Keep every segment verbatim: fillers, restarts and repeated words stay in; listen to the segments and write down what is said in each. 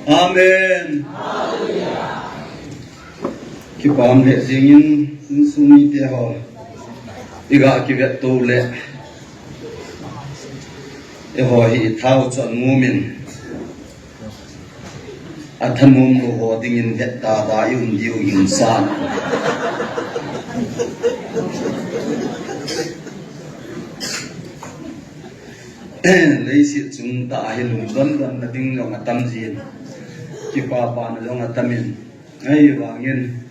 Amen. Kipah lheh jingin, insung mite ho, iga kivet to le, eiho hi ithao chon mumin, athanom lou ho dingin vet dada i um diu gingsan. Leiset chung tah a hi lungdon donna ding jong atam jin, kipah pahna jong atamin, ahivangin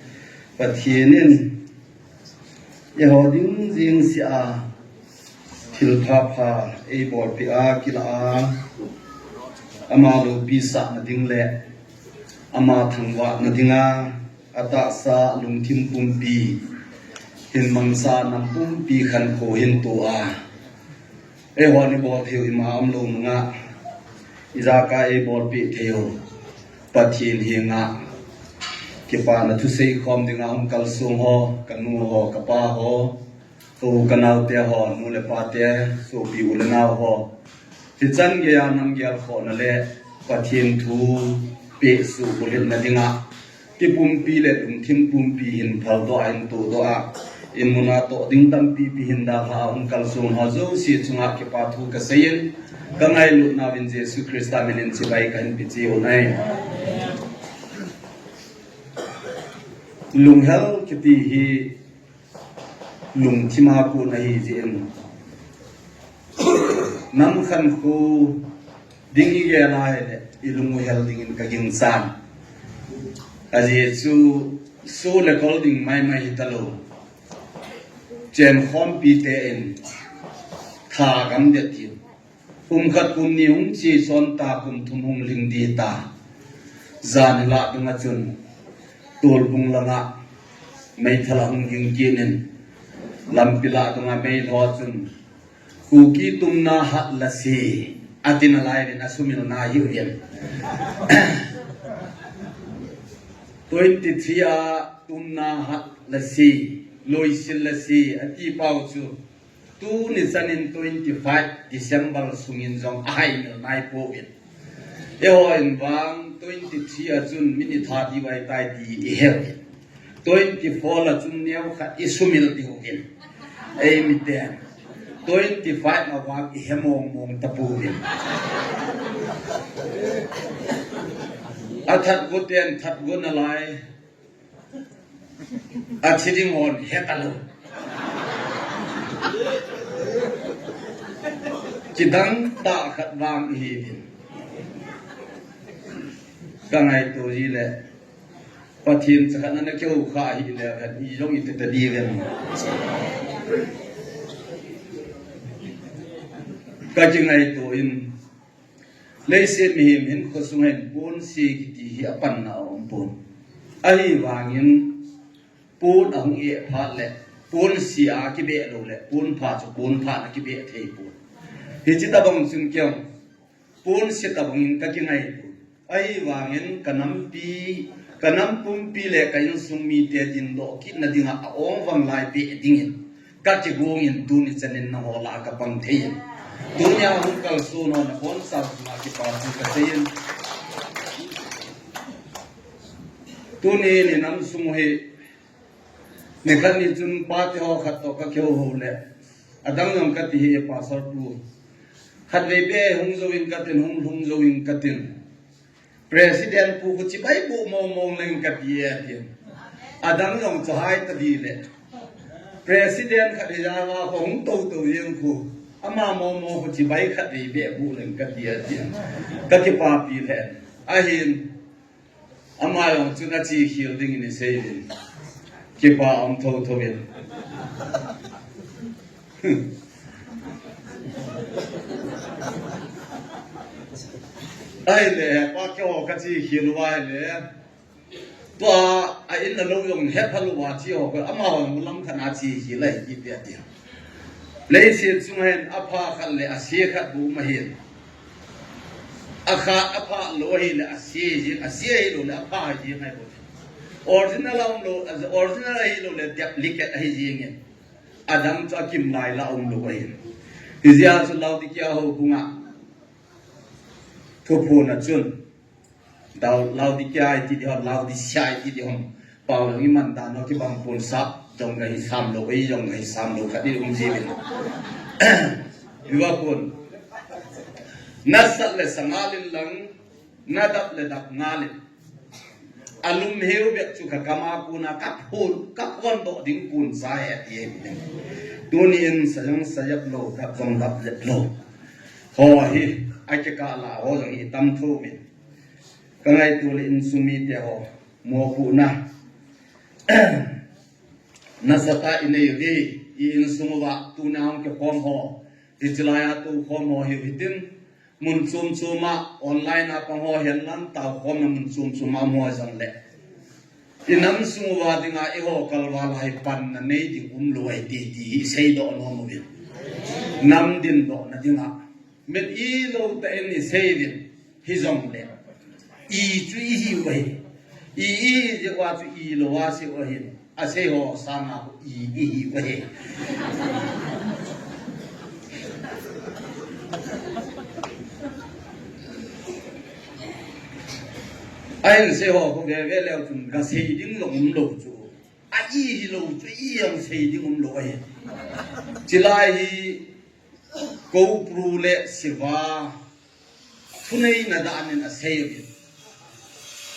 Pathen in eiho ding jeng seh a thilpha pha eibolpeh a, kilah a, ama loupi sahna ding le ama thangvahna dinga atahsa lungthim pumpi hin mangcha nam pumpi khankho hin to a, eiho ni bol theiu ima umlou nunga, ijakai eibolpeh theiu Pathen henga kipana thusei khom dinga hung kalsong ho, kanu ho, kapa ho, ka u ka naote ho, nu le pate, sopi u le nao ho, hichan geiya nam gelkhohna le Pathen thu pehsuh bulhitna dinga, tipumpi le lungthim pumpi hin phaldoh a hin tohdoh a, inmun a toh ding tampi pi hin dalha a hung kalsong ho jouse chunga kipa thu kaseiyin, kangailutna uvin Jesu Christa minin chibai kahin pe cheh u ahi. Lunghel kiti hi lungthim a kon ahi jeh in, nam khankho ding igel a hile ilung uhel dingin kagingchan. Ajeh chu so le kol ding maimai hitalou, chenkhompi te in tha gamdet in, kum khat kum ni hung che chon ta, kum thum hung lhing ding ta, jan hilah dunga chun tolbung langa meithal ahung ging kit in, lampi lah dunga meilhou a chun Kuki tumna hat lasi, atin alai in asumil na hiuvin. Twenty three a tumna hat lasi, loisil lasi ati pau chu, tuni chanin twenty five December sungin jong ahaimil naipouvin. Eihon vang twenty three a chun min itha diu ahitai ti iheuvin. Twenty four a chun neokhat isumil diuvin. Eimiten twenty five a vang ihe mongmong tapouvin. Athat goten that go nalai. Athi ding hon hetalou. Kidang tah khat vang ihiuvin. Kangaito jile, Pathen chakhat ana kihou kha hile, khat ijong ite ta diuvin. Kakingaito in, leiset mihem hin khosung hin ponse kiti hi apanna aumpon. Ahivangin pon ahung eh phat le, ponse a kibeh lou le, pon pha chu pon phat a kibeh theipon. Hiche tabang chun keiin ponse tabang in kakingaito. Ahivangin kanampi, kanam pumpi le ka insung mite dindoh kitna dinga aongvang lai beh dingin kakigong in tuni chanin nangho lah a kapang thei in. Tunia hung kalson ho nabonchauva kipa thu kasei in. Tuni ni nam sung hi nikhat ni chun pate ho khat toh kakihou hou le, adang jong kati hi, Pastor pu, khatvei beh hung jouvin katin, hung lhung jouvin katin. President pu khu chibai boh mongmong leng kati e atin. Adang jong chu hai tadi le, President khat hijanga khu hung toutou jeng khu, ama mongmong khu chibai khatvei beh boh leng kati e atin. Kakipapi lheh in. Ahin, ama jong chun achekhel dingin isei uvin. Kipa um thotho in. Ahile, pa keiho kachekhel uva ahile, tua a in a lou jong hepha louva che ho, amaho jong lamkhat a chekhel ahi kiti ahi. Leiset chunga hin apha khat le ase khat bou um ahin. Akha, apha lou ahile ase jeng, ase ahilou le apha jeng ahibou. Original aum lou, original ahilou le duplicate ahi jengin. Adang chu akimlai lah aum lou ahin. Hijeh a chu Laodicea houbunga thuphon a chun, Tao Laodicea iti ding ham, Laodicea iti ding ham. Pao jong iman dan ho kibang pon, sap jong kahi sam lou, ei jong kahi sam lou, khat in um jiuvin. Hiva pon. Nasat le sa ngal in lang, nadap le dap ngal in. Alum heu bep chu kakam a kona kaphon, kaphon doh ding kon sa ahi ati ahi. Tuni in sa jong sa jep lou, dap jong dap jep lou. Ho hi, akikah lah ho jong hi tam thou min. Kangaito le insung mite ho, mopohna nasatah inei uve, i insung uva tuna hung kikhom ho, hiche laiya toukhom ho hiu hitin, mun chom chom a, online a pang ho hihen lang, toukhomna mun chom chom a um ho jong le, i nam sung uva dinga eiho kalval a hi panna nei ding umlou ahi ti, ti hi seidoh nom uvin. Nam dindohna dinga. Mit ilou tah in isei uvin, hijongle. I chu ihiu ahi. I, ihi jeh uva chu ilou a sei u ahin. Asei ho sanga khu i, ihiu ahi. Ahin sei ho khu veve leu chun gasei ding jong umlou chu. A ihi lou chu i jong sei ding umlou ahi. Chulai hi Koupru le Siva thuneina dan in asei uvin.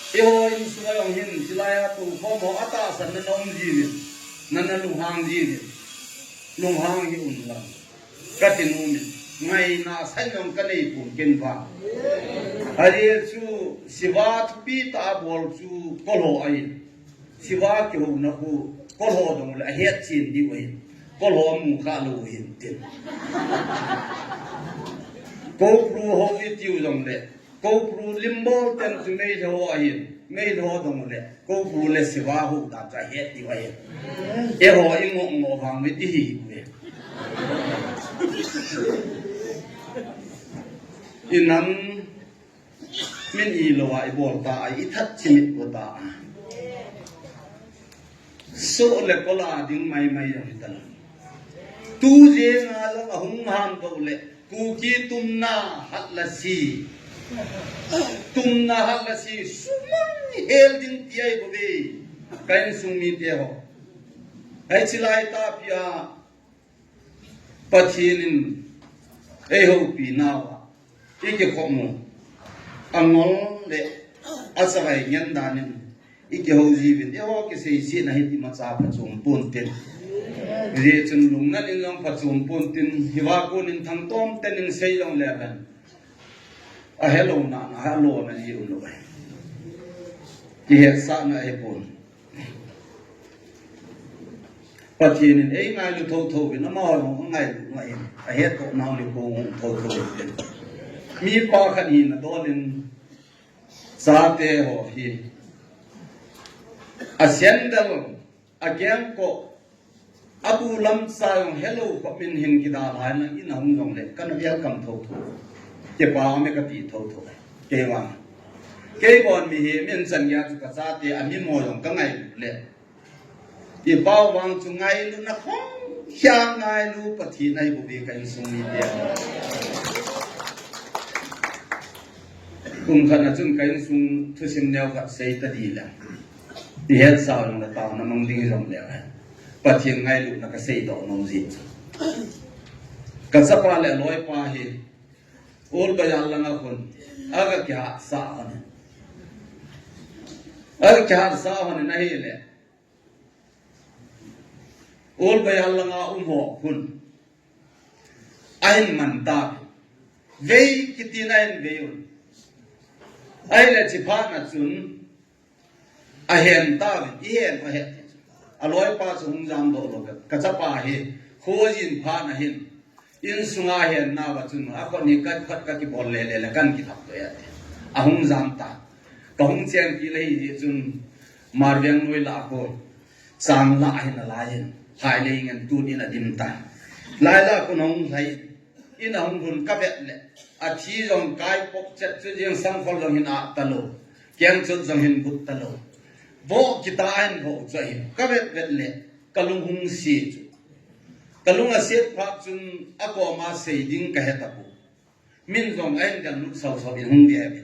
Eiho insunga jong hin, chulaiya toukhom ho atahsan na na um jiuvin, na na lunghang jiuvin. Lunghang hih un lang, kati nom in, ngaina san jong kanei pon ken vang. Ajeh chu Siva thupi tah a bol chu Kol ho ahin. Siva kihouna khu, Kol ho jong le ahet chen diu ahin. Kol ho amu kha lou ahin tin. Koupru ho itiu jong le, Koupru lim bol ten chu Meitei ho ahin. Meitei ho jong le, Koupru le Siva ho dan chu ahet diu ahin. Eiho ingoh ngoh vang mit ihi uve. I nam min ilou a ibol ta a, ithat chimit u ta a. Soh le kol a ding maimai jong hitalou. Tu jenga jong ahung ham tou le, Kuki tumna hat la si. Tumna hat la si, sumang hel ding ti ahi bouve. Ka insung mite ho. Hiche lai tahpi a Pathen in eihoupi nauva, ikikhom u, angol le achavai ngen dan in ikihou jiuvin, eiho kiseisetna hi imacha phachom pon tin. Hijeh chun lungnan in jong phachom pon tin, hiva kon in thangtom ten in sei jong le ven. Ahelou na, na ahelou na ji u lo. Kihetsahna ahipon. Pathen in eingailu thotho uvin, amaho jong angailu ngai in, ahettoh nau le kong thotho uvin. Mipa khat hina dol in chate ho hi, a sandal, a kengkoh, abu lam cha jong helou khop in hin kidalha in, in ahung jong le kana welcome thotho. Kipa ume kati thotho. Kei vang, kei bon mihem in chan geiya chu kachate amimo jong kangailu le, i pao vang chu ngailutna khong, hia ngailu Pathen ahi bouve ka insung mite. Kum khat na chun ka insung thusim neo khat sei tadi le, ihet sao jong le taona mang ding jong le, Pathen ngailutna kasei doh nom ji. Kachapa le aloipa hi Ol Bayal langa khun aga kihatsah hon in. Aga kihatsah hon in ahile, Ol Bayal langa um ho khun ahin man tauvin. Vei kitin ahin vei un. Ahile chuphat na chun ahen tauvin, ihen u ahet. Aloipa chu hung jam doh lou. Kachapa hi, kho ajin phat na hin, insunga ahen nauva chun, akhut hi ka, khat kakibol lele le kan kilhap doh e ati. Ahung jam tan. Kahung cheng kit le hijeh chun, Marveng noi lah a kon, chang lah ahin alai in, lhailei ngen tun in adim tan. Lai lah a kon ahung lhai in, in ahung lhun kavet le, athi jong kai pok chet chu jeng, sangkhol jong hin ah talou, kengchot jong hin but talou. Voh kita ahin voh chu ahi, kavet vet le, kalung hung se chu. Kalung aset phat chun akoma sei ding kahe tapou. Min jong ahin kallut sau sau in hung ding ahi.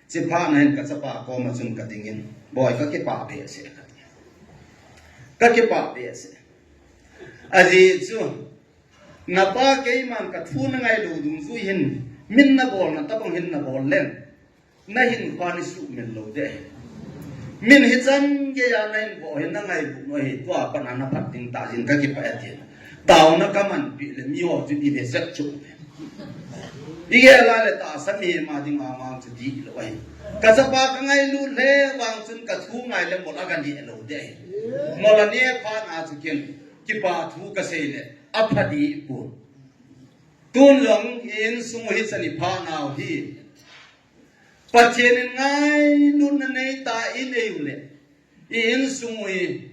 Chiphat na hin kachapa koma chun kadingin, "Boi, kakipah behseh," kati. "Kakipah behseh. Ajeh chu, napa keiman kathu nangailou dungjui hin, min nabolna tabang hin nabol leng, nahinkho hi suhmil lou ding ahi. Min hichan geiya nahin bol hin nangailut u ahi, tua pat a naphat ding tah jeh in kakipah e," atin. Taona kamanpeh le miho chu ivetsah chu. Igel a le tahsa mihem a dinga vang chu dihlou ahi. Kachapa kangailut le vang chun kathu ngai le mol a kaneh lou ding ahi. Mol aneh phat a chu ken, kipa thu kasei le apha dehpon. Tun jong i insung u hichan iphat nau hi, Pathen in ngailutna neitah a inei u le, i insung u hi,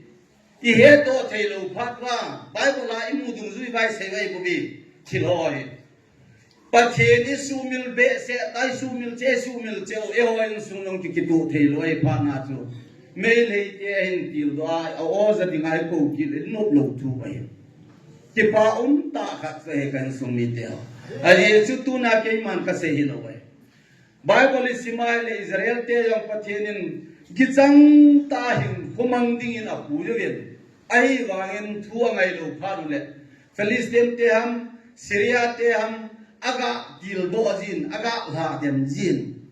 ihetdoh theilou phat uva, Bible a imu dungjui uva isei ngai bou ve, thil ho hi. Pathen isuhmil behseh tai, suhmil cheh, suhmil cheh u, eiho insung jong ki, kitoh theilou ahi phat na chu. Meitei te ahin tildoh a, a-o ja dinga ikou kit le, nop lou thu ahi. Kipa umtah khat chu ahi ka insung mite ho. Ajeh chu tuna keiman kasei hilou ahi. Bible isim a le Israel te jong Pathen in kichang tah a hinkho mang dingin apui uvin. Ahivangin thu angailou phat u le, Philistine te ham, Syria te ham, aga tildoh jin, aga lha dem jin.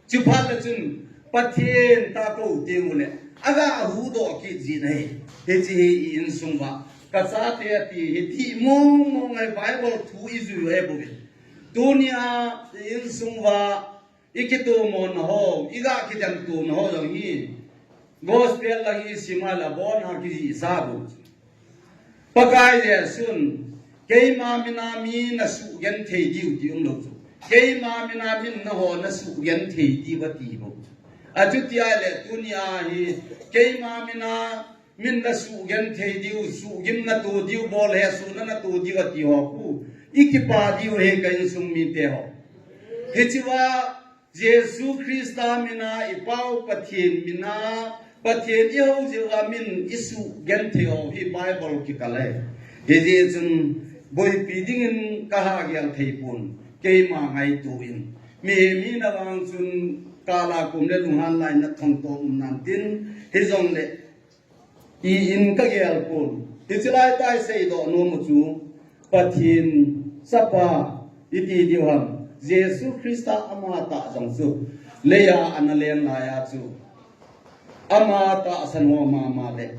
Chuphat le chun Pathen tah kou teng u le, aga huhdoh kit jin ahi. Hiche hi i insung uva, kachate ati hi dih mong mong ahi, Bible thu ijui u ahi bou ve. Tunia i insung uva, ikitomo na ho, iga kidemto na ho jong hi, gospel lang isim a le abon a kijihsa bou chu. Pakai Jesun, "Keima mina mi nasuhgenthei diu," ti umlou chu. "Keima mina min naho nasuhgenthei diu," ati bou chu. Achuti ahile tunia hi, "Keima mina min nasuhgenthei diu, suhgim nato diu, bolhesohna nato diu," ati ho khu, ikipa diu ahi ka insung mite ho. Hichea Jesu Christa mina, i Pa u Pathen mina, Pathen ihou jeh uva min isuhgenthei u hi Bible kikah ahi. Hijeh chun boipi dingin kaha gel thei pon, keima ngaito in. Mihem hina vang chun kala kum le lunghan laina thangtom um nan tin, hijongle i in kagel pon. Hiche laitah a iseidoh nom u chu, Pathen Chapa iti diu ham, Jesu Christa amatah jong chu, leiya ana leng laiya chu, ama tahsan ho mama le,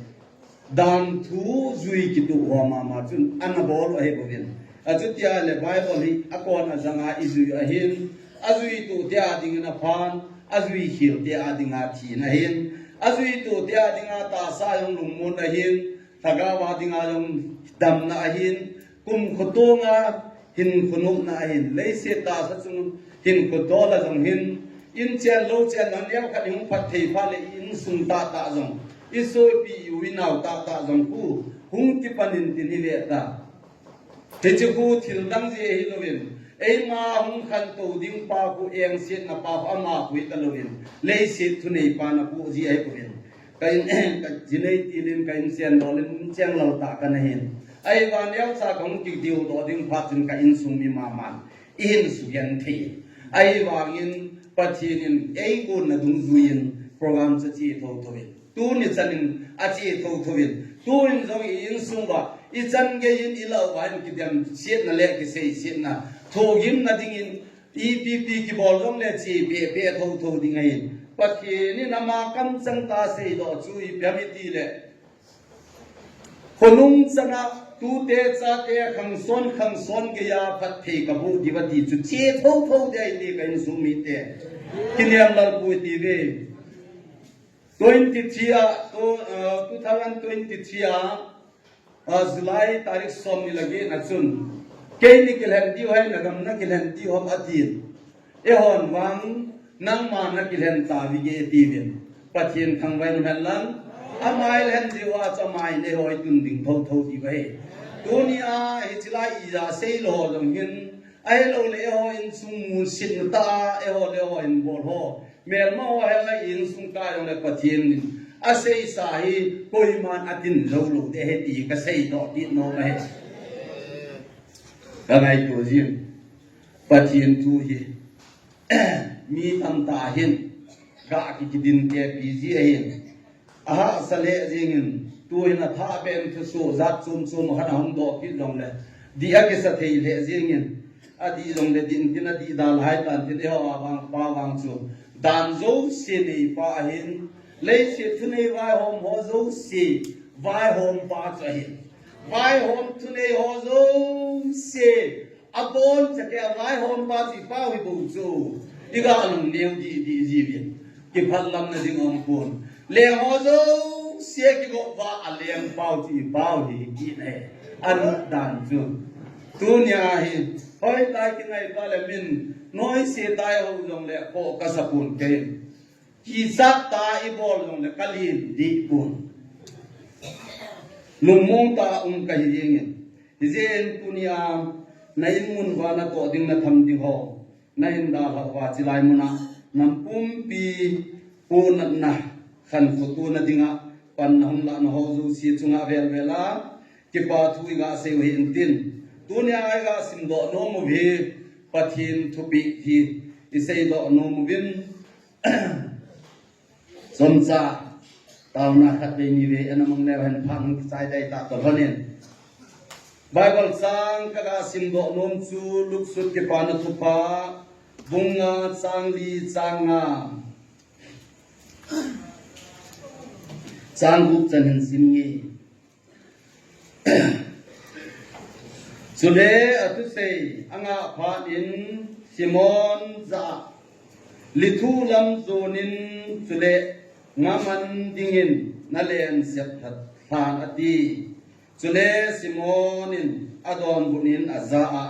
danthu jui kitoh ho mama chun ana bol u ahi bouvin. Achuti ahile Bible hi akon ajanga ijui u ahin, ajuitoh te a dingin aphan, ajuikhel te a dinga thina ahin, ajuitoh te a dinga tahsa jong lungmonna ahin, lhagao a dinga jong damna ahin, kumkho tonga hinkho nopna ahin, leiset tahsa chung hinkho tol a jong hin, in chen lou chen a neokhat ihung phatthei phat le i insung tahtah jong, isopi u inao tahtah jong khu hung kipan in tin hi ve ta. Hiche khu thil dang jeh ahilouvin, eima hung khantou ding pa khu engsetna pa khu ama khu hita louvin, leiset thunei pa na khu jeh ahi bouvin. Ka in, ka jinei tilin, ka in chen lolin, in cheng lou tah kana hin. Ahivangin neocha kahung kideidoh ding phat chun ka insung mi maman ihin sugenthei. Ahivangin Pathen in eigonna dungjuiyin program chu ache thotho in. Tuni chanin ache thotho in. Tuin jong i insung uva, ichan geiyin ilah uva hin kidemsetna le kiseisetna, thogimna dingin ipi pi kibol jongle che pehpeh thotho ding ahin. Pathen in ama kamchang tah a seidoh chu ipi ham itile, khonung chana tute chate khangson khangson geiya phatthei kaboh diu ati chu che thotho ding ahi ti ka insung mite. Kinem lal pui ti ve. Twenty-three a, to, uh, two thousand twenty-three a, uh, July tarik somni le get na chun, "Keini kilhen diu ahi, nagam nakilhen diu ham?" atin. "Eihon vang nangma nakilhen tauve," atiuvin. Pathen thangvah in umhen lang, ama eilhen diu a chu ama in eiho eitun ding thotho diu ahi. Tunia hiche lai ija seilou jong hin, ahilouleh eiho insung musit tah a, eiho le eiho in bol ho, melma ho henga insung tah jongle Pathen in aseisa hi koiman atin jou lou ding ahi ti kaseidoh kit nom ahi. Ka ngaito jin, Pathen thu hi Mi tamtah hin ga kikidin tepi ji ahin. Ahahsa lheh jingin, tuhin athah beh in thusoh jat chom chom khat ahung doh kit jongle, dih akisa thei lheh jingin, adih jongle dih intin adih dalhai tan tin, eiho a vang pa vang chu dan jouse neipa ahin, leiset thunei vaihom ho jouse vaihom pa chu ahin. Vaihom thunei ho jouse abonchauva vaihom pa chu ipa hi bou chu. Iga lungneo didi jiuvin. Kiphatlamna ding umpon. Leng ho jouse kigop uva alengpau chu ipa hi kit ahi. Anop dan chu. Tunia hi. Hoitah kingai tale min. Noise tah ho jongle kho kasa pon kei. Kichat tah ibol jongle kalen deh pon. Lungmong tah a um kahi jengin. Hijeh in tunia na in mun uva natoh ding natham ding ho. Na in dalhah uva chilai muna. Nampumpi ponatna khankho tona dinga. Panna hung lahna ho jouse chunga velvel a. Kipa thu iga seiu hintin. Tunia iga simdoh nomu hi. Pathen thupeh hi. Iseidoh nomu vin. Chomcha, taona khat vei ni vei, ana mang leu hen phat hung kichai dai ta toh lhonin. Bible chang kaga simdoh nom chu Luke sut Kipana Thupha, bung nga chang li chang nga. Chang gup chan hin sim nge. Chule athusei angah phat in Simon jah a, lithuh lam jonin chule nga man dingin nalen sep lhan ati. Chule Simon in adonbut in ajah a,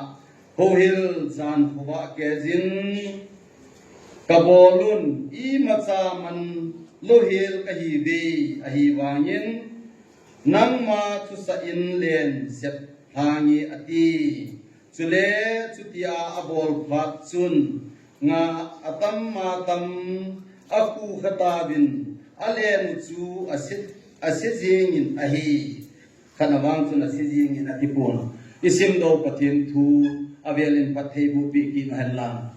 houhil jan khovah keijin kabol un, imacha man louhel kahiuve, ahivangin nangma thusah in len sep lhange ati. Chule chutia abol phat chun nga atam atam akhu khatauvin alen u chu ase, ase jingin ahi. Khat na vang chun ase jingin ati pon. Isimdoh Pathen thu avelin phatthei boh peh kit hen lang.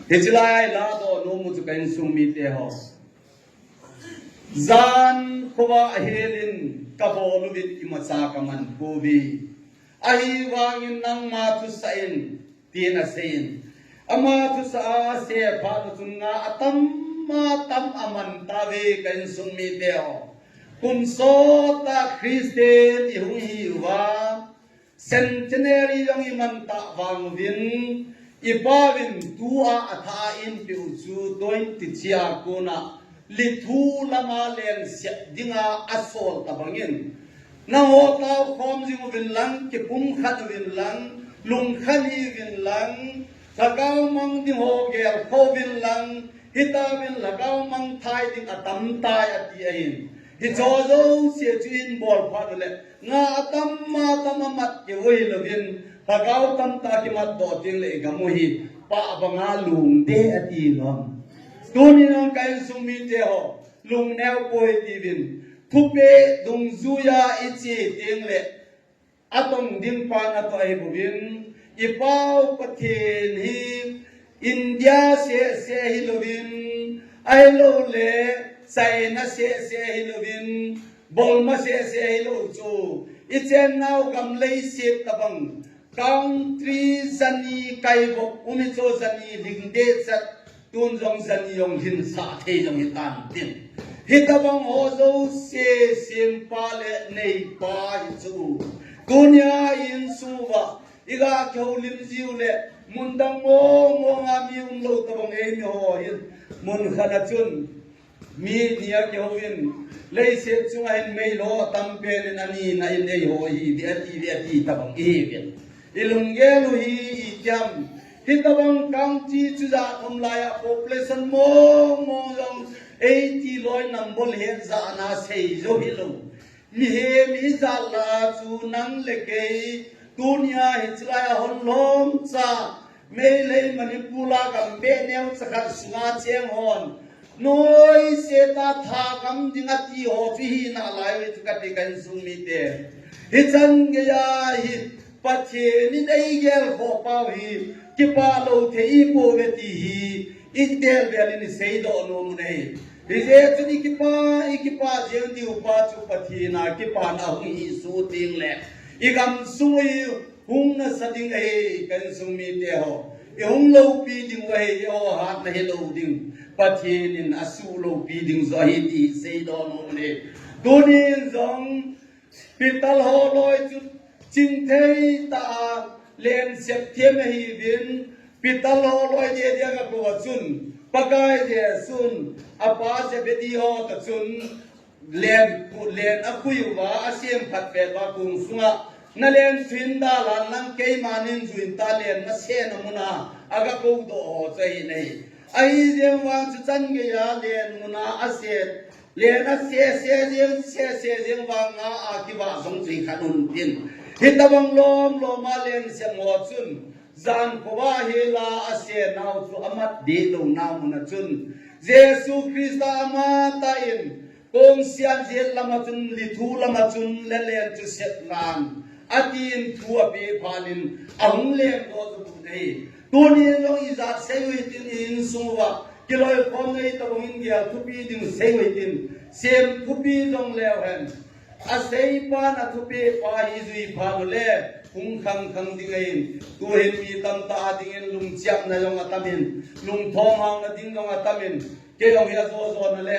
Hiche lai ladoh nomu chu ka insung mite ho. Jan khovah helin kabol uvin imacha kaman pouve. Ahivangin nangma thusah in, tin aseiyin. Ama thusah a ase phat chun nga atam atam aman tauve ka insung mite ho. Kum sot a Christian ihung hiuva. Centenary jong iman tah vang uvin, ipa uvin tua athah a einpeh u chu twenty chia kona lithuh lama len sep dinga asol tabangin. Nangho tao khom jing uvin lang, kipumkhat uvin lang, lungkhan hih uvin lang, lhagao mang ding ho gelkhoh uvin lang, hitauvin lhagao mang thai ding atam tai ati ahin. Hicho jouse chu ibol phat uleh, nga atam atam amat keu hilouvin, lhagao tamtah kimatdoh teng leh igam u hi pah banga lungdei ati lou. Tunin jong ka insung mite ho, lungneo poi tiuvin, thupeh dungjuia iche teng leh, atong ding pa natoh ahi bouvin, ipau Pathen hi India seh seh hilouvin, ahilouleh China seh seh hilouvin, Burma seh seh hilou chu, ichennau gam leiset tabang, country jani kaibok um hichu, jani lhingdeh chat, tun jong jani jong lhinsah thei jong hitan tin. Hitabang ho jouse sempa le neipa hichu, tunia insung uva iga kihoulim jiu leh, mun dang mong mong a mi umlou tabang eimi ho hin, mun khat a chun mi ni a kihouvin, leiset chunga hin meilhou atam pen in ani na in eiho ihiuve atiuve ati tabang ihiuvin. Ilunggel u hi itiham, hitabang country chu jat um laiya population mong mong jong eighty loi number het jat na seijou hilou. Mihem ijat lah a chu nang le kei, tunia hiche lai a hon lhomcha, Meitei Manipur a gam beh neocha khat sunga cheng hon, noise tah a thagam ding ati ho chu hi nalai uve chu kati ka insung mite. Hichan geiya hi Pathen in eigel khoh pau hi, kipah lou thei ipouve ti hi, I tel vel in i seidoh nom u ahi. Hijeh chun i kipah, i kipah jeng diu pa chu Pathen a kipana hung hi suh ding le i gamsung hi hung nasa ding ahi, ka insung mite ho. I hung loupi ding u ahi, eiho hatna hilou ding. Pathen in asuh loupi ding joh ahi ti seidoh nom u ahi. Tunin jong Pital ho loi chu chingthei tah a len sep them ahiuvin, Pital ho loi dia dia kakou a chun, Pakai Jesun apa Zebedee ho toh chun len, len akhui uva, asem phat pet uva kong sunga, na len thim da lan lang keiman in juin ta len na sena muna aga koudoh ho chu ahi nai. Ahi jeng vang chu chan geiya len muna aset Len asese jeng, sese jeng vang a, a kivah jong chu hi khat un tin. Hitabang lom lom a len sem ho chun, jan khovah hela asenau chu amat deh lou nau mun a chun, Jesu Christa amatah in, kong sian jet lama chun, lithu lama chun, le len chu sep nan, atin thu apeh phat in, ahung len doh chu bu nei. Tunin jong ijat sei u hitin, i insung uva kiloikhomna hitabang in gel thupi ding sei u hitin, sem thupi jong leu hen. Aseipan athupeh pa hi jui phat uleh hung khang khang ding ahin. Tuhin mi tamtah a dingin lungchiapna jong atamin, lungthom haona ding jong atamin, kei jong hi ajo jona le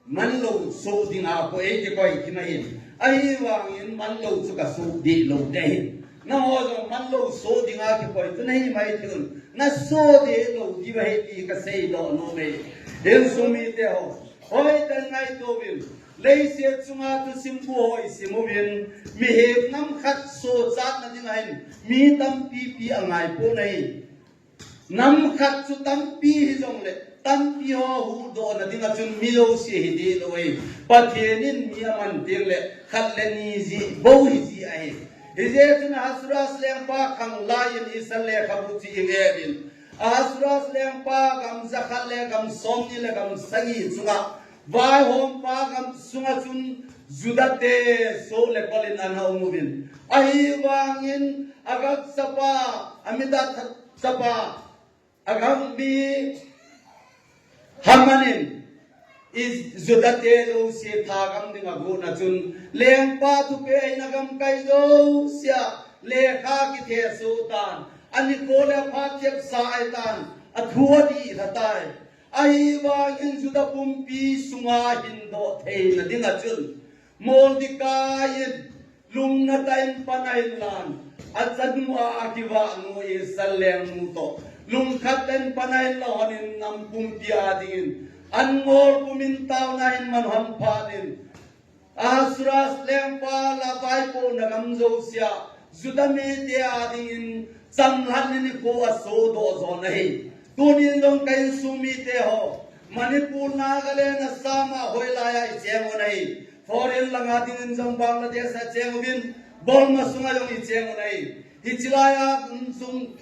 manlou soh dinga koi eikikoi kit ahin. Ahivangin manlou chu kasoh deh lou ding ahin. Nangho jong manlou soh dinga kikoi chu nahi mai thei un. Nasoh deh lou diu ahi ti kaseidoh nom e. Insung mite ho, hoitah in ngaito uvin. Leiset chunga thusim bu ho isim uvin. Mihem nam khat sohchatna ding ahin mi tampi pi angai pon ahi. Nam khat chu tampi hijongle, tampi ho huhdohna dinga chun mi jouse hi deh lou ahi. Pathen in mi aman tengle, khat le ni jeh bou hi jeh ahi. Hijeh chun Ahasuerus lengpa khang laiyin Esther lekhabu chu ive uvin. Ahasuerus lengpa gam jakhat le gam somni le gam sagi chunga, vaihompa gam sunga chun Juda te soh le kol in ana um uvin. Ahivangin Agag chapa, Hammedatha chapa, Agag mi Haman in, i Juda te jouse thagam ding agot na chun, lengpa thupeh in agamkai jousea lekha kithe soh tan, anikho le aphat chepsa ahi tan, athu adih lha tai. Ahivangin Juda pumpi sunga hindoh theina dinga chun, Mordecai in lungna tah in pan ahin lan, achanu a akivahnu Esther lengnu toh lungkhat tah in pan ahin la lhonin nam pumpi a dingin an ngol pumin taona ahin man lhon phat in, Ahasuerus lengpa lah a vaipohna gam jousea Juda mite a dingin chamlhatna nikho asohdoh jon ahi. Tunin jong ka insung mite ho, Manipur, Nagaland, Assam a hoilai a icheng u ahi. Foreign langa dingin jong Bangladesh a cheng uvin, Burma sunga jong icheng u ahi. Hiche lai a insung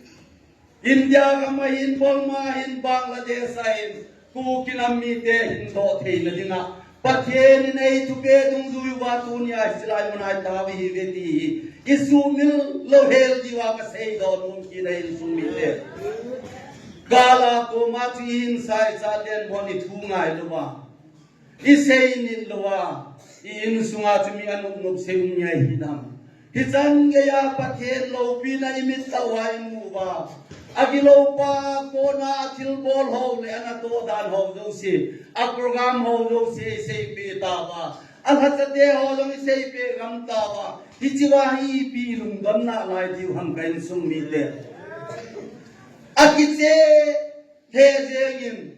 India gam ahin, Burma ahin, Bangladesh ahin, Kuki nam mite hindoh theina dinga Pathen in eithupeh dungjui uva tunia hiche lai mun a itao ihiuve ti hi isuhmil louhel diuva kaseidoh nom kit ahi insung mite. Gal a koma chu ihinsa ichaten bon ithu ngai louva, isei nit louva, i insunga chu mi anop nop sei um ngai hinam. Hichan geiya Pathen loupina imit tah uva imu uva, agilou pa kona athilbol ho le anatoh dan ho jouse, aprogram ho jouse iseipeh tauva, alhachate ho jong iseipeh gam tauva, hichea hi ipi lungdon nalai diu ham ka insung mite. Akiche lheh jengin,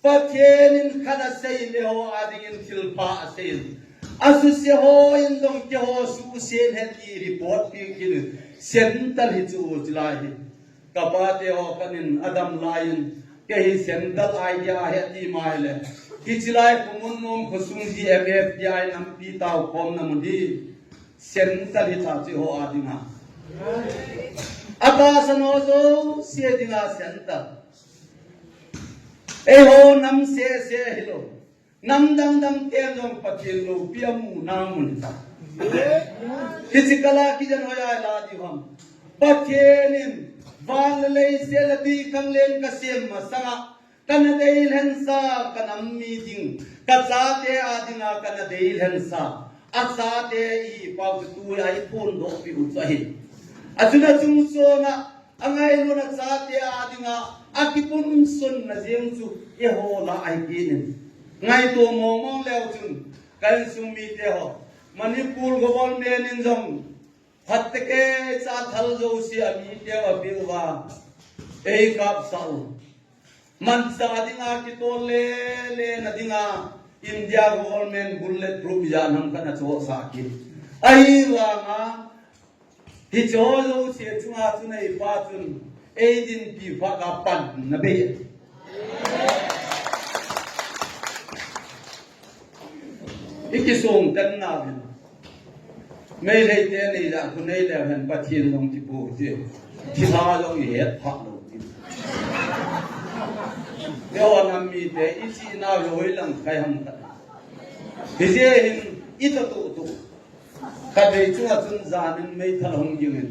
Pathen in khat asei le ho a dingin thilpha asei in, asuse ho in jong keiho suse in ahi ti report pi kit in, Central hichu chilai hi. Kapate ho khat in adam laiyin, kei hi Central idea ahi ati mai le, hiche lai khomun nom khosung ji M F D I nampi taokhomna mun hi Central hita chu eiho a dinga, atahsan ho jouse dinga Central. Eiho nam sese hilou, nam dang dang ten jong Pathen loupi amu na mun hita. Hiche kal a kijen hoiya ila diu ham? Pathen in van le leiset le twikhanglen kasem masanga Kana deilhensa, kanam mi ding, kachate a dinga kana deilhensa. Achate i pau chu tua iphondoh piu chu ahi. Achun achung sona, angailuna chate a dinga, akipunsonna jeng chu eiho lah ahi kit in. Ngaito mongmong leu chun, ka insung mite ho, Manipur government in jong, phatecha thal jouse a mite u apeh uva, eikapsah u. Manchah dinga kitol lele na dinga India government bullet proof ijat ham khat ana chohsah kit. Ahivanga, hiche jouse chunga chun eipa chun eidinpi phat a panna bei. Ikisong tan nauvin. Meitei te nei jat khu nei leu hen Pathen jong kipu ti. Thilha jong ihet phah lou ti. Eiho nam mite ichi nau hoilang kai ham khat. Hijeh hin itoh toh toh. Khatvei chunga chun janin meithal hung gingin.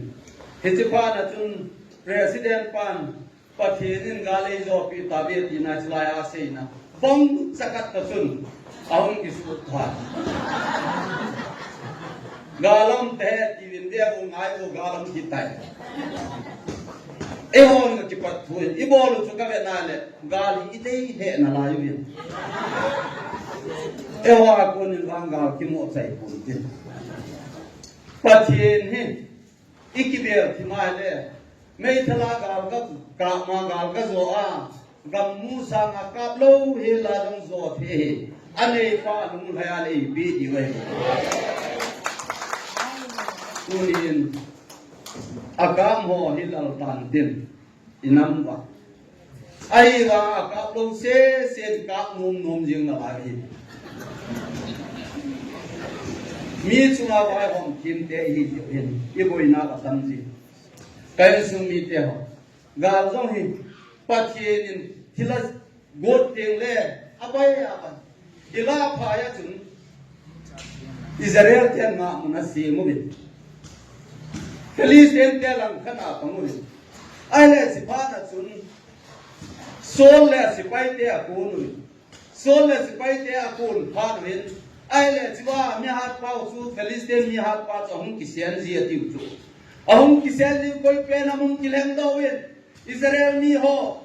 Hiche phat a chun President pan Pathen in gal eijopi tave tina chulai a aseina. Bongcha khat ta chun ahung kisut tha. Gal um te tiuvin ve u ngai u gal um kitai. Eihon kakipat thu in, ibol u chu kave nale, gal hi idei lheh nalai uvin. Eiho a konin vang gal kimo chai pon tin. Pathen hi ikivel thim a le, meithal a gal ka, kap ma gal kajo a, gam mu sanga kap lou hel a jong jo thei hi. Aneipa lunglhai a le ipi diu ahi. Tunin, akap ho hi lal tan tin. Inam uva. Ahivang akap lou sesen kap nom nom jing nalai hi. Mi chunga vaihom thim te ihi diu hin, iboina atam ji. Ka insung mite ho, gal jong hi Pathen in thilha got teng le, abai abai. Ilah phai a chun Israel ten ngahmun asem uvin. Philistine te langkhat a apang uvin. Ahile hiche phat a chun Saul le asepai te akon uvin. Saul le sepai te akon phat uvin. Ahile hichea mihatpa u chu Philistine mihatpa chu ahung kisen ji atiu chu. Ahung kisen ji koi pen a hung kilhengdoh uvin. Israel mi ho.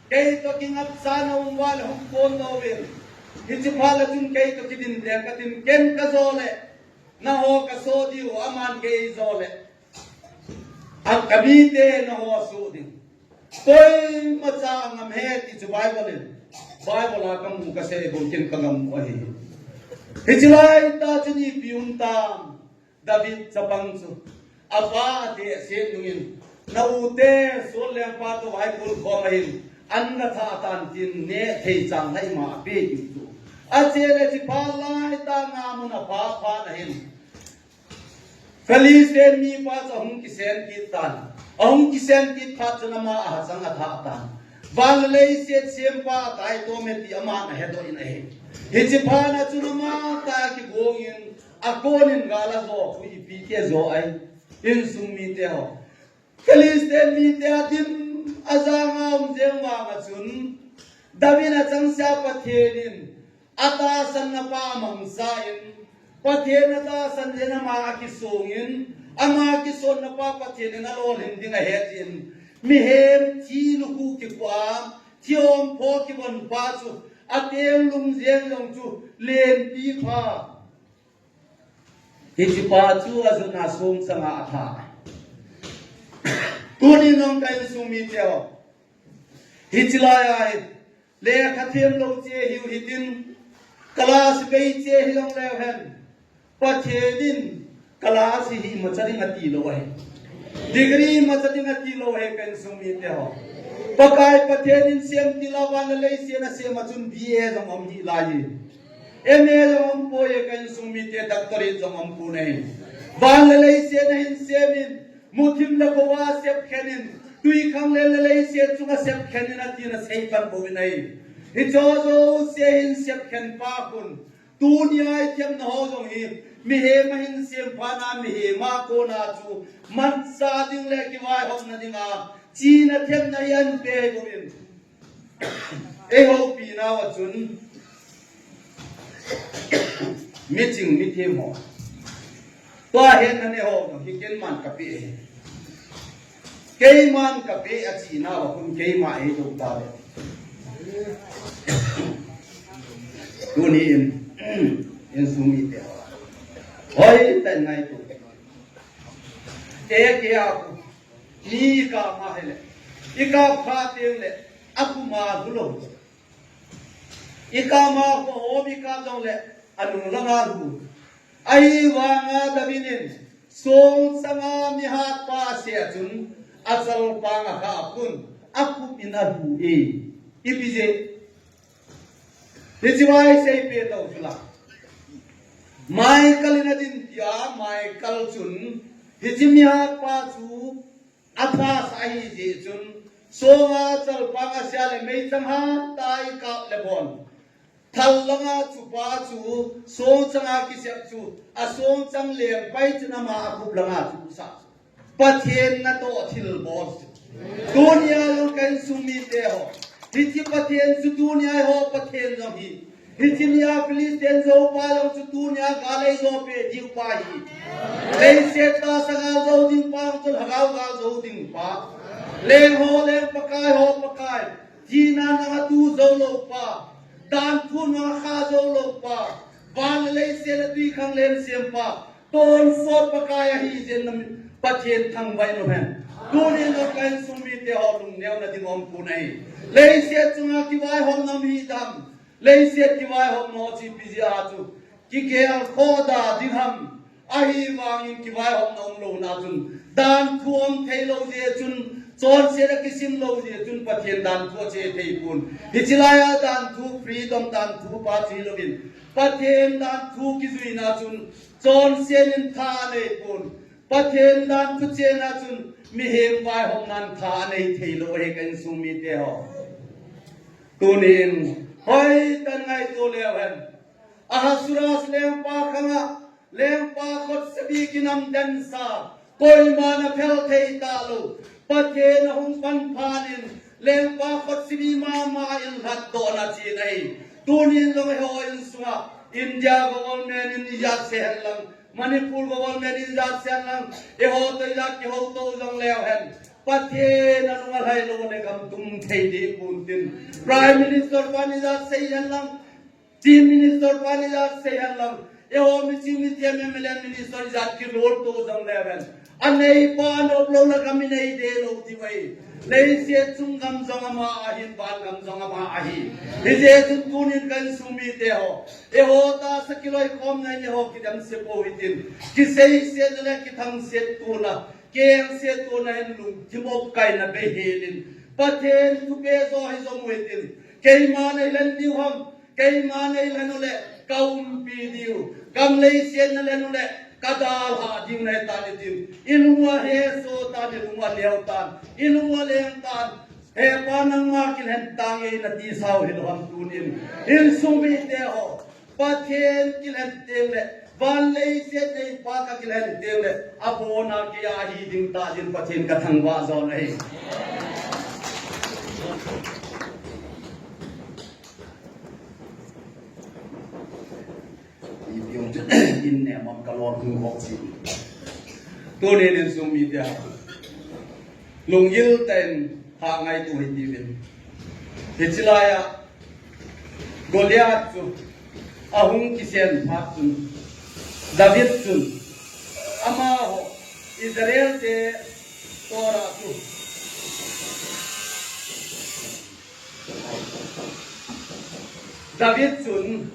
Kei toh kingapcha na um uva le hung kondoh uvin. Hiche phat le chun kei toh kidin teng katin ken kajo le. Nangho kaso diu aman kei jo le. A kamite nangho aso diu. Koimacha angam e ti chu Bible in. Bible a kamu kasei bou ken kagam u ahi. Hiche laitah chun ipi um tam. David chapang chu. Apa atehse nungin, na u te Saul lengpa toh vaikon khom ahin, an nathah tan tin neh thei chang lhai ma ape diu chu. Ache le hiche phat laitah ngahmun apha phat ahin. Philistine mipa chu ahung kisen kit tan. Ahung kisen kit phat chun ama ahachang athah tan. Van le leiset sempa ataitom e ti aman ahedoh in ahi. Hiche phat a chun ama tah a kigong in, akonin gal ajo khu ipi ti ajo ai. Insung mite ho. Philistine mite adin ajang a um jeng vang a chun, David achangseh a Pathen in, atahsanna pa amangcha in, Pathen atahsan jeh in ama akisong in, ama kisonna pa Pathen in alolhin ding ahet in, mihem thi lukhu kikhu a, thi ompho kivon pa chu, ateng lungjen jong chu lenpi pha. Hiche pa chu ajun a song changa atha. Tuni nong ka insung mite ho. Hiche lai a hi, lekha them lou che hiu hitin, class bei che hilou leu hen. Pathen in class hi imacha ding ati lou ahi. Degree imacha ding ati lou ahi ka insung mite ho. Pakai Pathen in sem til a van le leiset asem a chun B A jong um hih lai. M A jong umpoi e ka insung mite, doctorate jong umpon ahi. Van le leiset ahin sem in, muthim le kova sepkhen in, twikhanglen le leiset chunga sepkhen in atin asei pan bou in ahi. Hiche jouse hin sepkhen pa khun, tunia ithemna ho jong hi, mihem ahin sem phat na mihem a kona chu, manchah ding le kivaihopna dinga, chihna themna hi ahin pe bou in. Ei houpi nauva chun miching mithem ho. Tua henna nei ho jong hi keiman kapeh e. Keiman kapeh e achi nauva khun keima eidou tauve. Tuni in, insung mite ho. Hoitah in ngaito. Ei kei a khu. Mi ikap ma hile. Ikap kha teng le. Akhu ma khu lou. Ikap ma khu hom ikap jong le. Anung langa lhu. Ahivanga David in. Songchanga mihatpa asei a chun. Achalpang akha a pun. Akhup in alhu e. Ipi jeh. Hiche vai seipeh tau chula. Michal in adin tia, Michal chun, hiche mihatpa chu aphasah ahi jeh chun, songa chalpang asei a le meichang hatah a ikap le bon. Thal langa chupa chu, songchanga kisep chu, asongchang lengpai chun ama akhup langa chu sah. Pathen natoh thilbol. Tunia jong ka insung mite ho. Hiche Pathen chu tunia eiho Pathen jong hi. Hiche nia Philistine joupa jong chu tunia gal eijou peh diu pa hi. Leiset tahsa gal jou ding pa jong chu lhagao gal jou ding pa. Leng ho leng Pakai ho Pakai. Thina nanga tu jou lou pa. Danthu nanga kha jou lou pa. Van le leiset le twikhanglen sem pa. Tonsot Pakai ahi jeh in Pathen thangvah in um hen. Tunin jong ka insung mite ho lungneo na ding um pon ahi. Leiset chunga kivaihom nom hi dam. Leiset kivaihom nom chu ipi jeh a chu. Kigel khoh da ding ham. Ahivangin kivaihom nom louna chun. Danthu um thei lou jeh chun. Chonset a kisim lou jeh chun Pathen danthu ache thei pon. Hiche laia danthu freedom danthu pa chu hilouvin. Pathen danthu kijuina chun. Chonset in tha anei pon. Pathen danthu chena chun mihem vaihomnan tha anei thei lou ahi ka insung mite ho. Tunin hoitah in ngaito leu hen. Ahasuerus lengpa khanga, lengpa khutsabi kinamdensa, koiman aphel thei talou. Pathen ahung panphan in, lengpa khutsabi mama in lhatdohna ache ahi. Tunin jong eiho insunga, India government in ijat sei hen lang, Manipur government in ijat sei hen lang, eiho toh ijat kihouto jong leu hen. Pathen anung alhai lou le gam tum thei ding pon tin. Prime Minister pan ijat sei hen lang, Chief Minister pan ijat sei hen lang. Eiho miching mithem M L A Minister ijat kilolto jong leu hen. Aneipa anop lou le gam inei deh lou diu ahi. Leiset chung gam jong ama ahin, van gam jong ama ahi. Hijeh chun tunin ka insung mite ho. Eiho tahsa kiloikhomna in eiho kidemse pou hitin. Kiseisetna le kithangsettona, kengsettona in lungthim opkaina beihelin. Pathen thupeh jo hi jom u hitin. Keiman eilhen diu ham, keiman eilhen u le, ka umpi diu. Gam leiset na lhen u le, ka dalhah diu nahi tan hitin. Ilung u ahesoh tan, ilung u aleo tan, ilung u aleng tan. Hepa nangma kilhen tange nati sau hilou ham tunin. Insung mite ho. Pathen kilhen teng le. Van leiset neipa ka kilhen teng le. Abona keiya ahi ding tah din Pathen ka thangvah jo ahi. Ipi jong chu, in ne mong ka lolhing hok si. Tunin insung mite ho. Lunggil tah in ha ngaito hiti uvin. Hiche laia Goliath chu ahung kisen phat chun David chun amaho Israel te tora chu David chun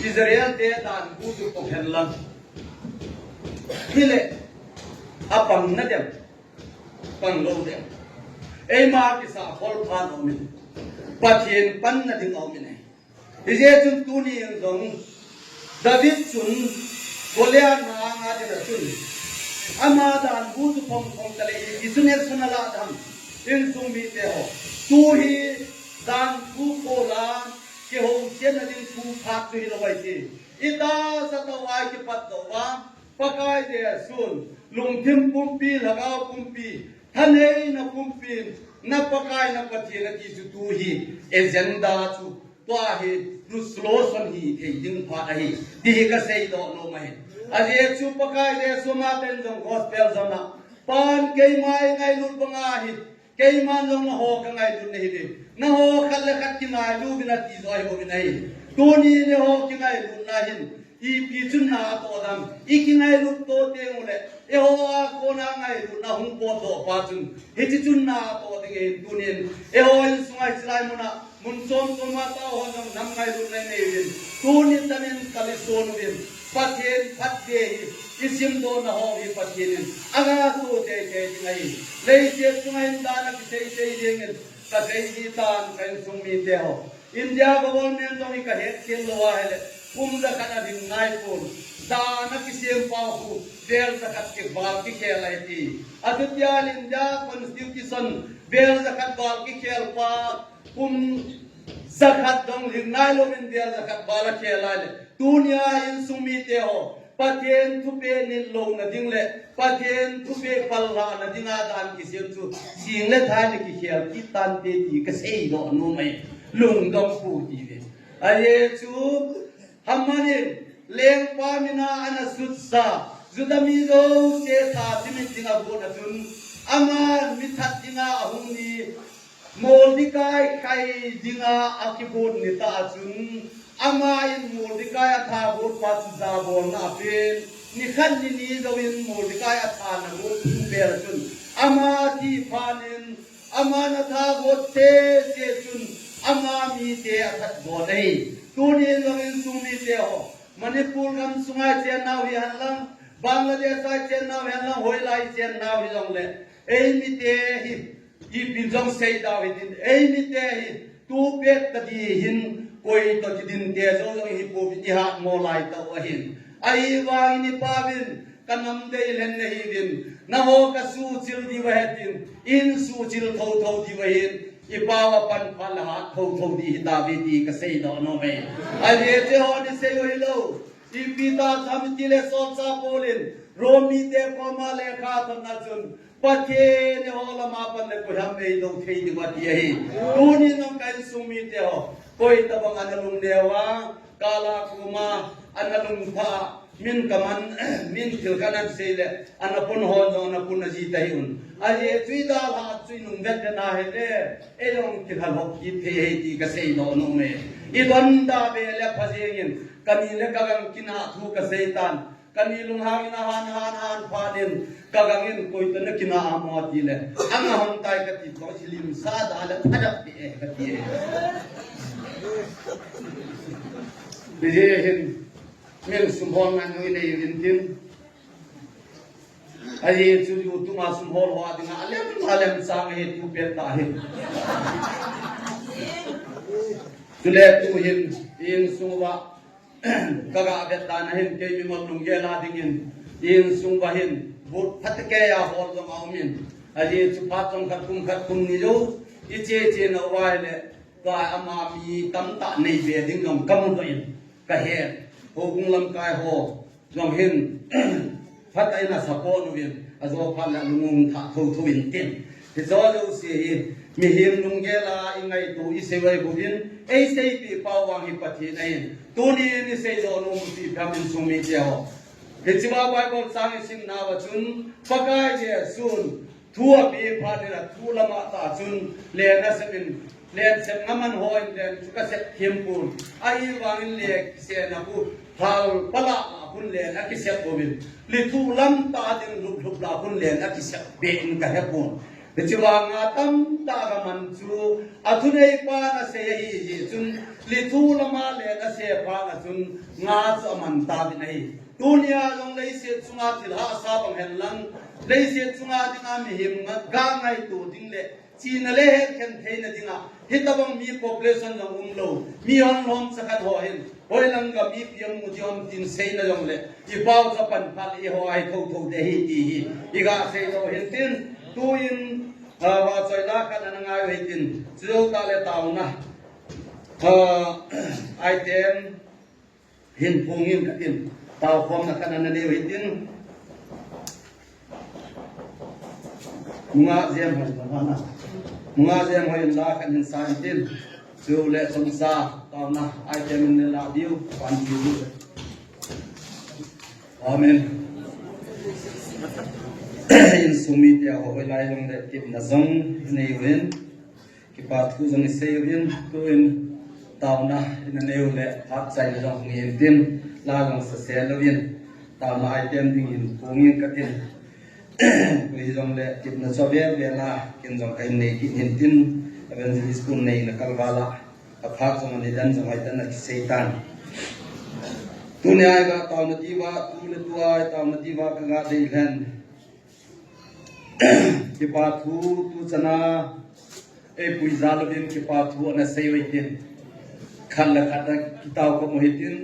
Israel te danbu chu pom hen lang. Hile, apang nadem, pang lou dem. Eima kisa khol phat aumin. Pathen panna ding aumin ahi. Hijeh chun tunin jong David chun Goliath na anga dinga chun ama danbu chu pom pom tale ipi chu nation ala dam. Insung mite ho. Tu hi danbu khola kihousetna ding thu phat chu hilou ahi ti. Itahsa toh a kipat doh uva. Pakai Jesun, lungthim pumpi, lhagao pumpi, thaneina pumpi, Na Pakai na Pathen ati chu tu hi agenda chu, tua hi nu slow son hi thei ding phat ahi, ti hi kasei doh nom ahi. Ajeh chu Pakai Jesu ama pen jong gospel jong a, Pan keima eingailut banga hi, keiman jong nangho kangailut nahiuve. Nangho khat le khat kingailu uvin ati jo ahi bouvin ahi. Tuni nangho kingailutna hin ipi chun na atoh dam, ikingailut to teng uleh, eiho a kona ngailutna hung potdoh pa chun, hiche chun na atoh ding ahin tunin, eiho insunga hiche lai muna, mun chom choma tao hon jong nam ngailutna inei uvin, tuni tanin kalison uvin, Pathen phatthei hi, isimdohna ho hi Pathen in, aga soh teitei ding ahi, leiset chunga hin dan akisei sei dingin, kasei ji tan ka insung mite ho. India government jong hi kahet khel lou ahile, kum jakhat alhing naipon, dan akisem pau khu, vel jakhat kival kikhel ahi ti. Achutia India Constitution, vel jakhat val kikhel pa, kum jakhat jong lhing nailouvin vel jakhat val akhel ahile, tunia insung mite ho, Pathen thupeh nit louna ding le Pathen thupeh pallhahna dinga dan kisem chu, sing le thai le kikhel kit tante ti kasei doh nom ahi, lungdong pou hite. Ajeh chu, Haman in lengpa mina ana sutsa, Juda mi jouse tha chimit dinga agotna chun, ama mithat dinga ahung ni, Mordekai khai dinga akibol nitah a chun, aman Mordekai athagot pa chu jabolna apen, nikhat nini jouvin Mordekai athana got thum vel a chun, ama thi phat in, aman athagot cheh cheh chun, ama mite athat got ahi. Tunin jong insung mite ho, Manipur gam sunga ichennau hihen lang, Bangladesh a ichennau hihen lang, hoilai ichennau hijongle, eimite hi, ipi jong seidau hitin, eimite hi, tupet tadi hin, koi toh kidinte jou jong hipouvin ihatmo laitah u ahin. Ahivangin ipauvin, kanam dei lhen nahiuvin, nangho kasuhchil diu ahitin, insuhchil thouthou diu ahin, ipau apan phat le hat thouthou ding hitauve ti kasei doh nom ahi. Ajeh chu hon isei u hilou. Ipi ti ham itile solchah Paul in, Rom mite koma lekha athotna chun, Pathen eiho lama pan le koiham eidou thei diu ati ahi. Tunin jong ka insung mite ho, koi tabang ana lungneo a, kala koma ana lungthah, min kaman, min thil kanan sei le, ana pon hon jong ana pon aji tahih un. Ajeh chu idalhah chu inung vet vet na ahile, eijong kilhalhop kit thei ahi ti kasei doh nom e. Idonda be le pha jengin, kani le kagang kinah thu kasei tan. Kani lunghangin ahan, han, han phat in, kagangin koi toh nakinah ham atile, anga hon tai kati toh, hilim sa da le phadap ti e, kati e. Hijeh hin, min sum hol ngai noi nei uvin tin. Ajeh chu YouTube a sum hol ho dinga alem, alem sang ahi tupet tah hin. Chule tuhin, insung uva, kaga vet dan ahin, kei mingol lunggel a dingin, insung uva hin, vote phatecha hol jong aumin. Ajeh chu phat chomkhat kum khat kum ni jou, iche che nauva ahile, tua ama mi tamtah neibe ding jong kamu doh in, kahen. Houbung lamkai ho, jong hin, phatah in asupport uvin, ajo phat le alung u thah thouthou intin. Hiche jouse hi, mihem lunggel a ingaito isei u ahi bouvin, eiseipeh pau vang hi Pathen ahin. Tunin isei doh nom u chu ipi ham insung mite ho. Hichea Bible chang isimnauva chun, Pakai Jesun, thu apeh phat in athu lama tah chun, len asep in, len sep ngaman hon len chu kasep thempon. Ahivangin len kisepna khu, thal pala a khun len akisep uvin. Lithuh lam tah ding lhup lhup la khun len akisep be in kahepon. Hiche vanga tamtah kaman chu, athuneipan asei ahi jeh chun, lithuh lama len asep phat a chun, nga chu aman tauvin ahi. Tunia jong leiset chunga thil hahsa bang hen lang, leiset chunga dinga mihem nga, ga ngaito ding le, chihna le hetkhen theina dinga, hitabang mi population jong umlou, mi hon lhomcha khat ho hin, hoilang gam ipi amu ding ham tin seina jongle, ipau chu apan phat le eiho a hi thouthou ding ahi ti hi, iga sei lou hin tin, tuin, ah, vahchoila khat ana ngai u hitin, chujou tah le taona, ah, item, Hin phung in katin, taokhomna khat ana nei u hitin. Nungah jem hon bang hana. Nga jeng hoi in la kan hin sa in tin. Chu le chomcha taona item in la diu pan ti diu. Amen. Insung mi tia ho hoilai jong le kipna jong nei uvin. Kipa thu jong i sei uvin, tuin taona i na nei u le phat chaina jong hung in tin, la jong sa se louvin, taona item ding in kong in ka tin. Tui jong le kipna chu ve ve la, kin jong ka in nei kit in tin, evangelist kun nei na kal vala, a phat jong ni dan jong ai tan na ki sei tan. Tuni ai ga taona diva, tu le tu ai taona diva ka ga dei lhen. Kipa thu tu chana, ei pui ja louvin kipa thu ana sei uvin tin. Khat le khat a kitao ka mu hi tin,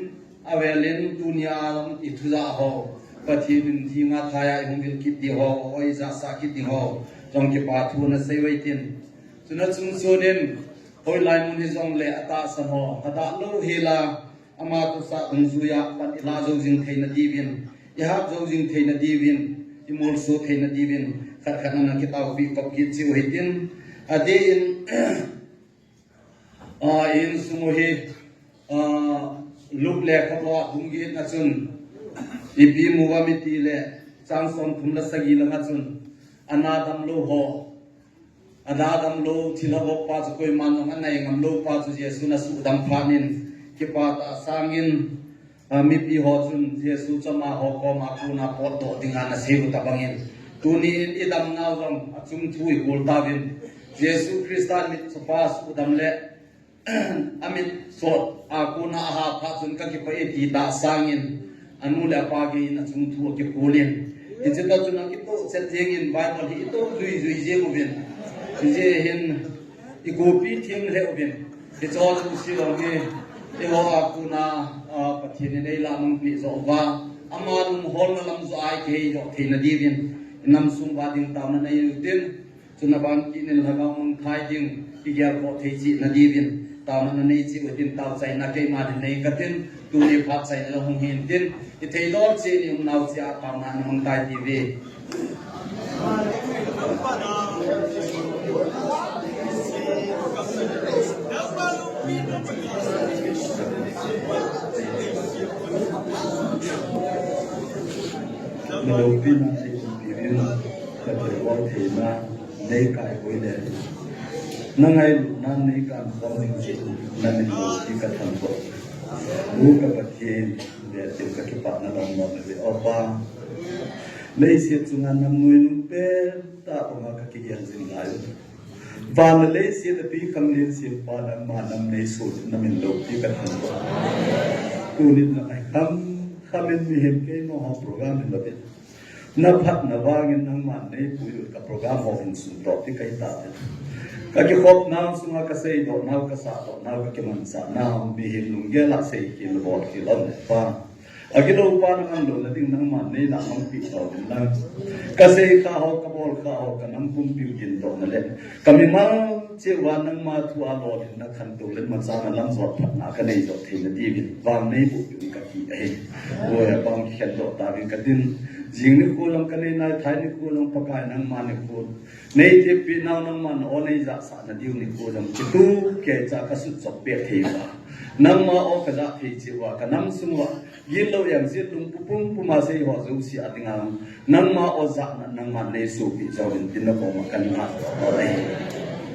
avel in tunia i thu ja ho. Pathen in jing a thai a i hung vil kit di ho, oi ja sa kit di ho. Jong kipa thu ana sei uvin tin. Chuna chung chun in, hoilai mun hi jong le a tahsan ho, a dah lou hi la, Ama toh sa dungjuia pan i la jou jing theina diuvin, i hat jou jing theina diuvin, i molso theina diuvin, khat khat in ana kitaopi kop kit cheh u hitin, adeh in, a, insung u hi, a, Luke lekhabu a bung get na chun, ipi mu uvam iti le, chang somthum le sagi langa chun, ana damlou ho, Ana damlou, thilha vop pa chu koiman jong anei ngam lou pa chu Jesun asuhdam phat in, kipa tah sangin, a, mipi ho chun Jesu chom a ho koma kona potdoh dinga ana sei u tabang in. Tuni in i damnau jong achung thu i hol tauvin. Jesu Christa mitchopa suhdam le amit sot a kona aha phat chun ka kipah e ti tah sangin, anu le apa gei in achung thu akihol in. Hiche toh chun akitoh chet jeng in Bible hi itoh jui jui jeng uvin. Hiche hin i kopi thim lheh uvin. Hiche ho jouse jong hi, eiho a kona, a, Pathen in eilahmang peh joh uva. Ama lungholna lam joh a i kihei joh theina diuvin. I nam sung uva ding taona nei u hitin. Chuna ban kit in lhagao mangthai ding, kigelkhoh thei cheh na diuvin, taona na nei cheh u hitin tao chaina keiman hin nei katin, tuni phat chaina la hung hin tin, i theilou cheh ni um nau cheh a taona na mangtai diuve. Na loupina nei umpi uvin, na thilbol theina nei kai hoi le. Na ngailutna nei kan khom ding cheh u, na min loupi ka thangvah. U ka Pathen, beh tin ka kipana lom lom le ve o Pa. Leiset chunga nam nuinung pen tah banga ka kigel jing lai u. Van le leiset a pi khang lin sim pa nangma nam nei sun na min loupi ka thangvah. Tunin na ngai kham kham in mihem keima ho program hin lo pin. Na phatna vangin nangman nei puilut ka program ho hin suntoh ti kahi tah e. Ka kikhopnau sunga ka seidohnau, ka sahdohnau, ka kimanchahnau, mihem lunggel a seikhel bolkhel um le Pa. Agilou pa na nganglouna ding nangman nei lahmangpeh tauvinlang. Ka seikha ho, ka bolkha ho, ka nam pumpi u dindohna le ka mimal cheh uva nangma thu a lolhinna khantou le machana lamjot phatna ka neidoh theina diuvin vang nei boh uvin kati ahi. Oi, abang kikhendoh tauvin katin, jing nikho jong ka nei nai, thai nikho jong Pakai nangma nikho. Nei teppeh nau nangman o nei jahsahna diu nikho jong kituh keicha ka sutchop peh thei uva. Nangma o ka jah thei cheh uva, ka nam sung uva, gitlou jeng jit lungput pumpum a sei ho jouse a dinga, nangma o jahna nangman nei sohpeh jouvin tin na koma ka ngatdoh ahi.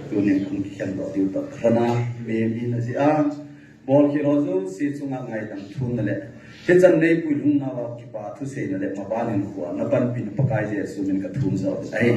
Tunin kahung kikhendoh diu toh ka lhana, mihem hina jeh a, bolkhel ho jouse chunga ngaidam thumna le, hichan nei puilhungnauva kipa thuseina le maban in khua na panpina Pakai Jesu min ka thum jo ahi.